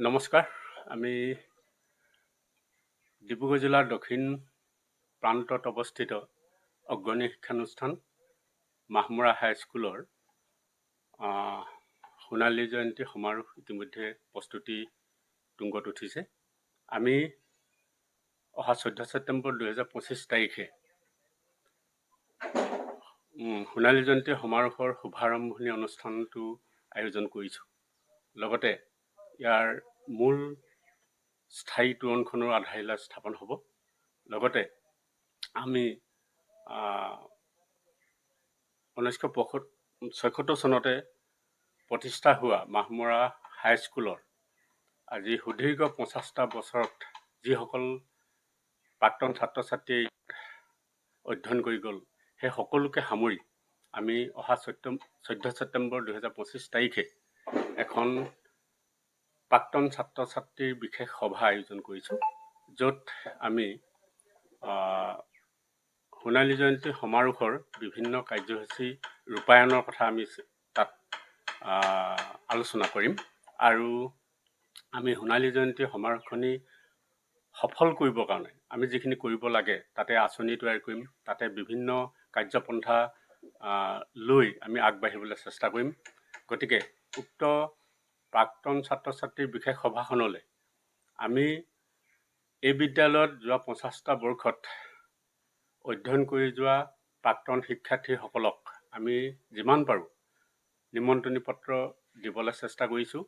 নমস্কাৰ। আমি ডিব্ৰুগড় জিলাৰ দক্ষিণ প্ৰান্তত অৱস্থিত অগ্ৰণী শিক্ষানুষ্ঠান মাহমৰা হাইস্কুলৰ সোণালী জয়ন্তী সমাৰোহ ইতিমধ্যে প্ৰস্তুতি তুংগত উঠিছে। আমি অহা 14 ছেপ্টেম্বৰ 2025 তাৰিখে সোণালী জয়ন্তী সমাৰোহৰ শুভাৰম্ভণি অনুষ্ঠানটো আয়োজন কৰিছোঁ। লগতে ইয়াৰ মূল স্থায়ী তোৰণখনৰ আধাৰশিলা স্থাপন হ'ব। লগতে আমি 1976 চনতে প্ৰতিষ্ঠা হোৱা মাহমৰা হাইস্কুলৰ আজি সুদীৰ্ঘ 50টা বছৰত যিসকল প্ৰাক্তন ছাত্ৰ ছাত্ৰীয়ে অধ্যয়ন কৰি গ'ল, সেই সকলোকে সামৰি আমি অহা 14 ছেপ্টেম্বৰ 2025 তাৰিখে এখন প্ৰাক্তন ছাত্ৰ ছাত্ৰীৰ বিশেষ সভা আয়োজন কৰিছোঁ, য'ত আমি সোণালী জয়ন্তী সমাৰোহৰ বিভিন্ন কাৰ্যসূচী ৰূপায়ণৰ কথা আমি তাত আলোচনা কৰিম আৰু আমি সোণালী জয়ন্তী সমাৰোহখনি সফল কৰিবৰ কাৰণে আমি যিখিনি কৰিব লাগে, তাতে আঁচনি তৈয়াৰ কৰিম, তাতে বিভিন্ন কাৰ্যপন্থা লৈ আমি আগবাঢ়িবলৈ চেষ্টা কৰিম। গতিকে উক্ত প্ৰাক্তন ছাত্ৰ ছাত্ৰীৰ বিশেষ সভাখনলৈ আমি এই বিদ্যালয়ত যোৱা 50টা বৰ্ষত অধ্যয়ন কৰি যোৱা প্ৰাক্তন শিক্ষাৰ্থীসকলক আমি যিমান পাৰোঁ নিমন্ত্ৰণী পত্ৰ দিবলৈ চেষ্টা কৰিছোঁ।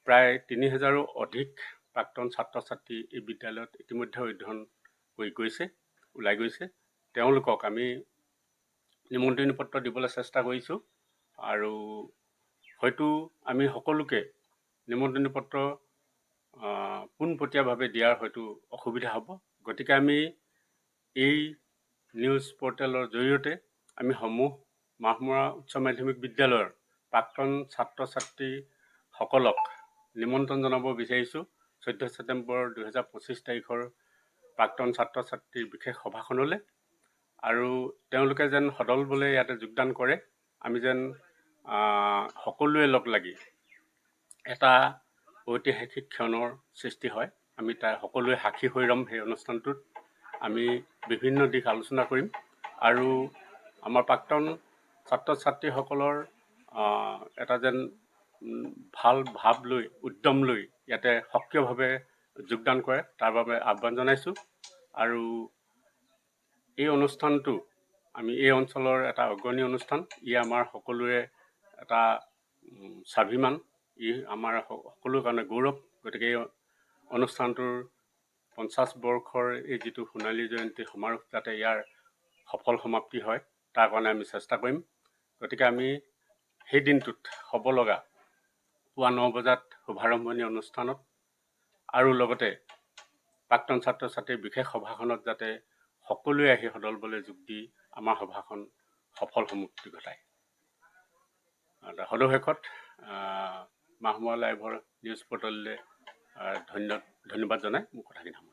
প্ৰায় 3000ৰো অধিক প্ৰাক্তন ছাত্ৰ ছাত্ৰী এই বিদ্যালয়ত ইতিমধ্যে অধ্যয়ন কৰি গৈছে, ওলাই গৈছে। তেওঁলোকক আমি নিমন্ত্ৰণী পত্ৰ দিবলৈ চেষ্টা কৰিছোঁ আৰু হয়তো আমি সকলোকে নিমন্ত্ৰণী পত্ৰ পোনপটীয়াভাৱে দিয়াৰ হয়তো অসুবিধা হ'ব। গতিকে আমি এই নিউজ পৰ্টেলৰ জৰিয়তে আমি সমূহ মাহমৰা উচ্চ মাধ্যমিক বিদ্যালয়ৰ প্ৰাক্তন ছাত্ৰ ছাত্ৰীসকলক নিমন্ত্ৰণ জনাব বিচাৰিছোঁ 14 ছেপ্টেম্বৰ 2025 তাৰিখৰ প্ৰাক্তন ছাত্ৰ ছাত্ৰীৰ বিশেষ সভাখনলৈ আৰু তেওঁলোকে যেন সদলবলে ইয়াতে যোগদান কৰে। আমি যেন সকলোৱে লগ লাগি এটা ঐতিহাসিক ক্ষণৰ সৃষ্টি হয়, আমি তাৰ সকলোৱে সাক্ষী হৈ ৰ'ম। সেই অনুষ্ঠানটোত আমি বিভিন্ন দিশ আলোচনা কৰিম আৰু আমাৰ প্ৰাক্তন ছাত্ৰ ছাত্ৰীসকলৰ এটা যেন ভাল ভাৱ লৈ, উদ্যম লৈ ইয়াতে সক্ৰিয়ভাৱে যোগদান কৰে, তাৰ বাবে আহ্বান জনাইছোঁ। আৰু এই অনুষ্ঠানটো আমি এই অঞ্চলৰ এটা অগ্ৰণী অনুষ্ঠান। ই আমাৰ সকলোৰে এটা স্বাভিমান, ই আমাৰ সকলোৰে কাৰণে গৌৰৱ। গতিকে এই অনুষ্ঠানটোৰ 50 বৰ্ষৰ এই যিটো সোণালী জয়ন্তী সমাৰোহ, যাতে ইয়াৰ সফল সমাপ্তি হয়, তাৰ কাৰণে আমি চেষ্টা কৰিম। গতিকে আমি সেই দিনটোত হ'ব লগা পুৱা 9 বজাত শুভাৰম্ভণি অনুষ্ঠানত আৰু লগতে প্ৰাক্তন ছাত্ৰ ছাত্ৰীৰ বিশেষ সভাখনত যাতে সকলোৱে আহি সদলবলে যোগ দি আমাৰ সভাখন সফল সমাপ্তি ঘটায়। সদৌ শেষত মাহমৰা লাইভৰ নিউজ পৰ্টেললৈ ধন্যবাদ জনাই মোৰ কথাখিনি সামৰিছোঁ।